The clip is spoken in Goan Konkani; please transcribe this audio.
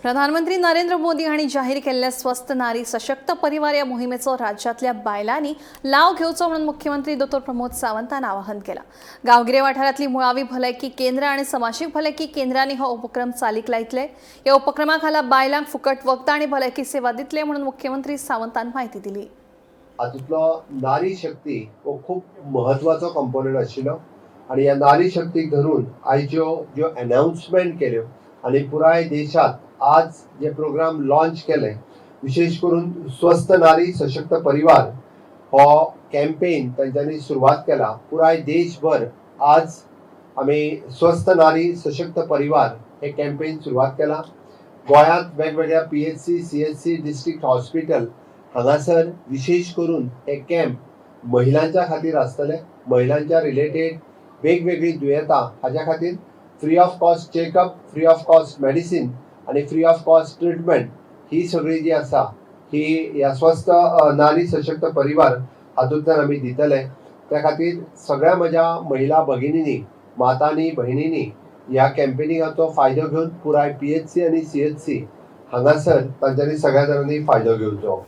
प्रधानमंत्री नरेंद्र मोदी हांणी जाहीर केल्ल्या स्वस्थ नारी सशक्त परिवार ह्या मोहिमेचो राज्यांतल्या बायलांनी लाव घेवचो म्हणून मुख्यमंत्री दोतोर प्रमोद सावंतान आवाहन केलां. गांवगिरे वाठारांतली मुळावी भलायकी केंद्रां आनी समाजीक भलायकी केंद्रांनी हो उपक्रम चालीक लायतले. ह्या उपक्रमा खाला बायलांक फुकट वखदां आनी भलायकी सेवा दितले म्हणून मुख्यमंत्री सावंतान म्हायती दिली. हातूंतलो नारी शक्ती हो खूब म्हत्वाचो कंपोनंट आशिल्लो आनी ह्या नारी शक्तीक धरून आयच्यो ज्यो अनाउन्समेंट केल्यो आनी पुराय देशांत आज जे प्रोग्राम लॉन्च केले, विशेश करून स्वस्थ नारी सशक्त परिवार हो कॅम्पेन तांच्यांनी सुरवात केला. पुराय देशभर आज आमी स्वस्थ नारी सशक्त परिवार हे कॅम्पेन सुरवात केला. गोंयांत वेगवेगळ्या PHC, CHC, district hospital हांगासर विशेश करून हे कॅम्प महिलांच्या खातीर आसतले. महिलांच्या रिलेटेड वेगवेगळीं दुयेंतां हाज्या खातीर free of cost checkup, free of cost medicine आनी फ्री ऑफ कॉस्ट ट्रिटमेंट ही सगळी जी आसा ही ह्या स्वस्थ नारी सशक्त परिवार हातूंतल्यान आमी दितले. त्या खातीर सगळ्या म्हज्या महिला भगिनींनी, मातांनी, भयणींनी ह्या कॅम्पेनिंगाचो फायदो घेवन पुराय पीएचसी आनी सीएचसी हांगासर तांच्यांनी सगळ्या जाणांनी फायदो घेवचो.